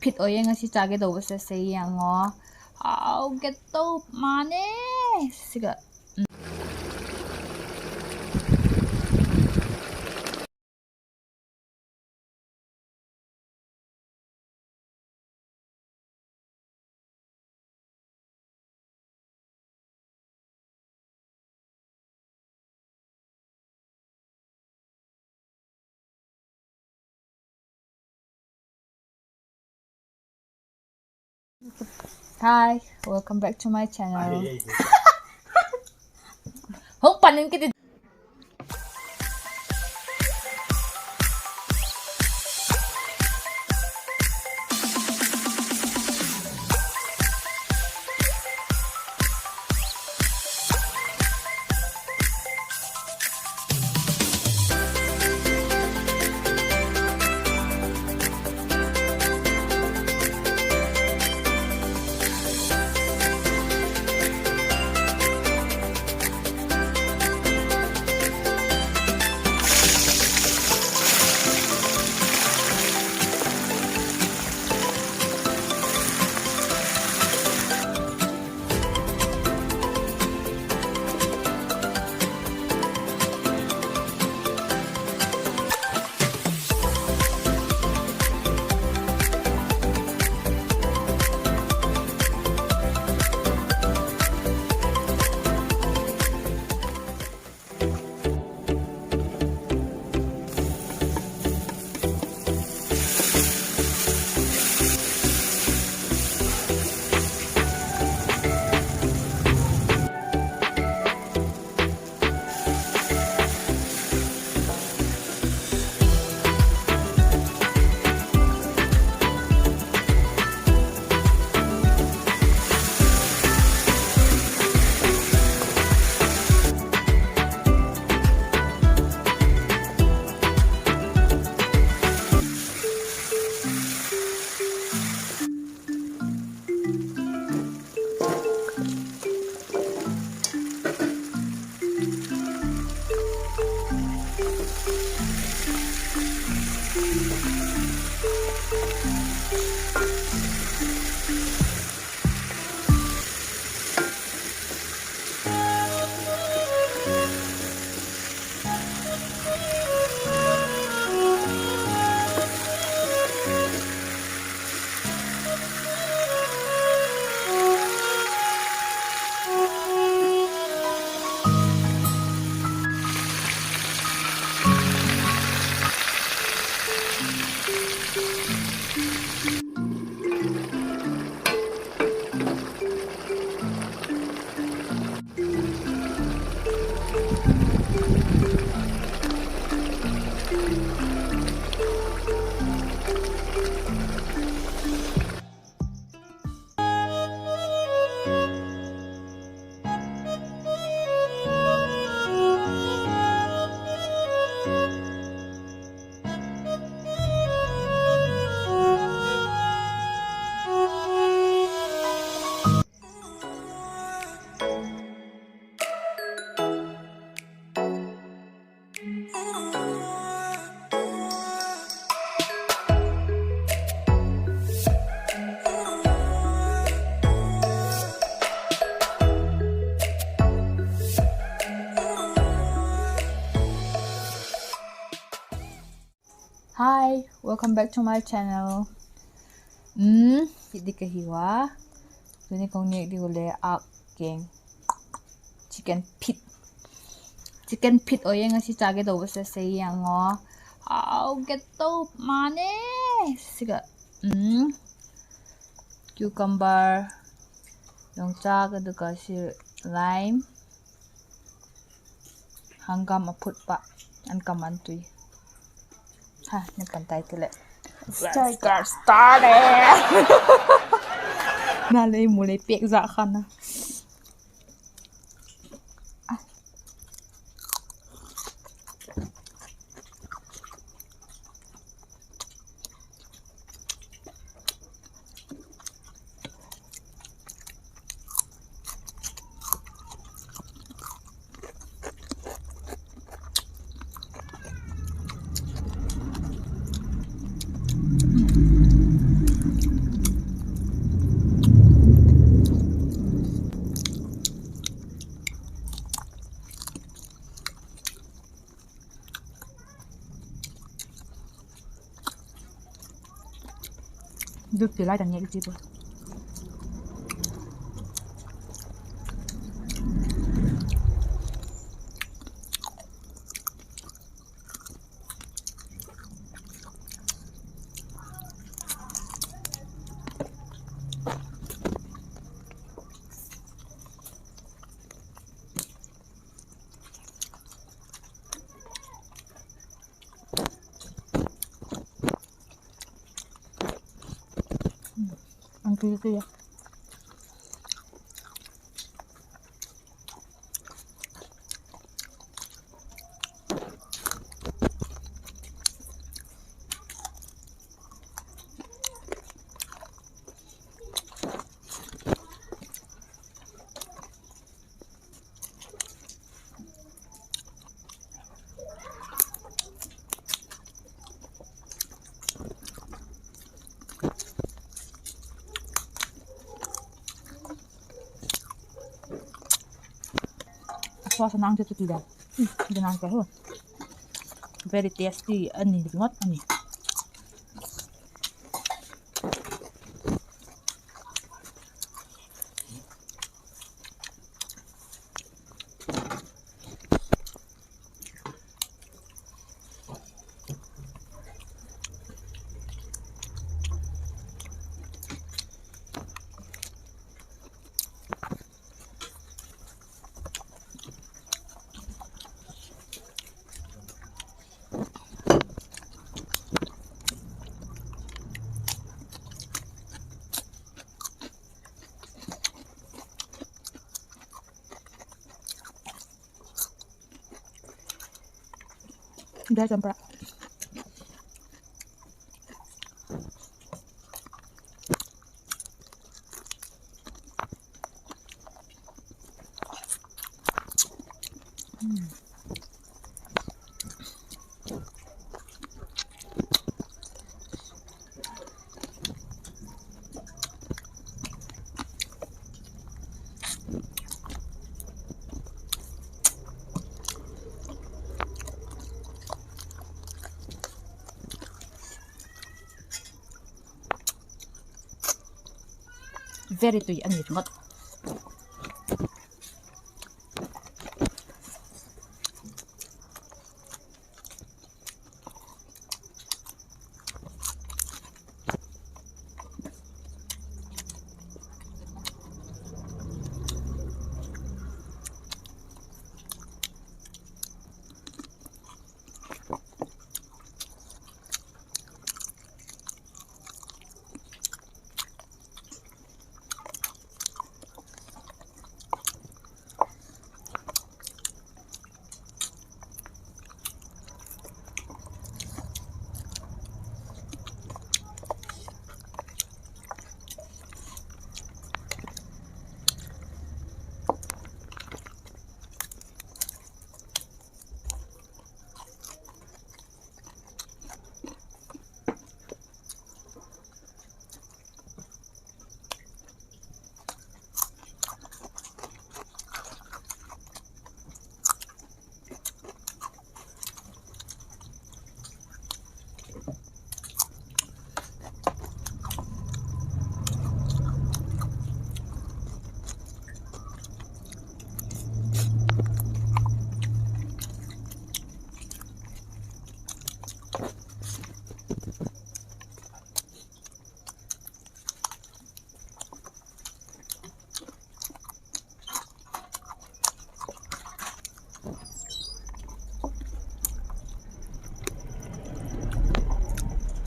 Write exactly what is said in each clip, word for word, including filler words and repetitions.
Phit oi eng a si cha ge do se se yang o. Au, ge to ma ne. Siga. Hi, welcome back to my channel. Hong pan in kiti. Hi, welcome back to my channel. Um, kit dik ahi ua. Tuni kong nêk diu le ak keng. Chicken feet. Chicken feet oi eng a si cha ge do se se yang o. Au, ge to ma ne. Siga. Um, cucumber. Yong cha ka du ka si lime. Hangam a phut pa, an kam an tui. Ha, ne pan tai ti le. Star, star, star de. Na lei mu lei pek za khan a. Dut ti lai ta nge i chi pua. Ang kiki a. Sauce a nang chu chu ti dan. Hmm, ti nang chu. Very tasty a ni, ringawt a ni. Dai champra. Very tui a ni ringawt.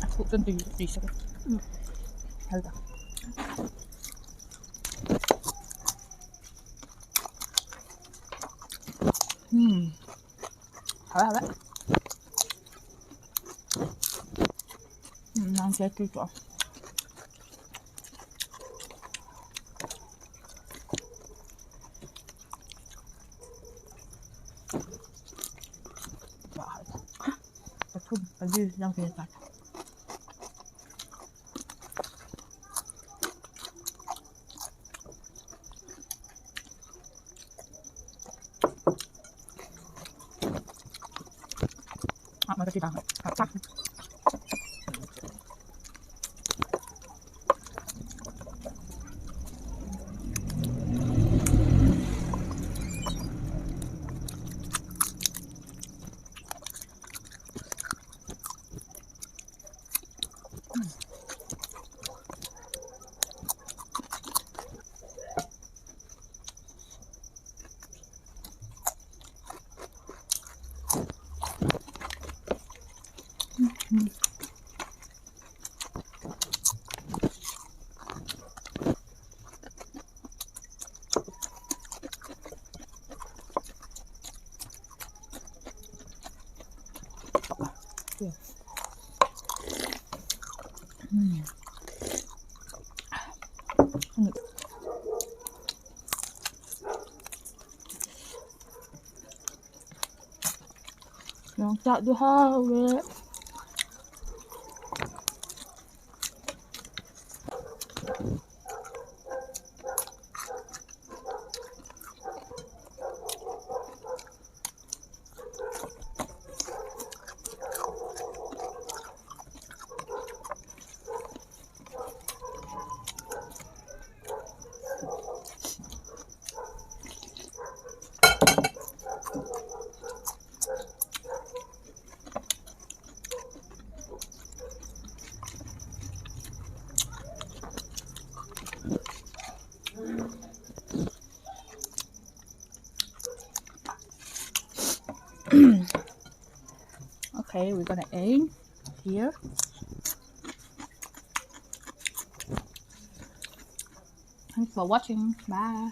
A khuk chun tui, tui sak. Hal ta. Hmm. Hal, hal. Hmm, nang sia tui tu. Nang tak di hau le. Okay, we're gonna end here. Thanks for watching. Bye.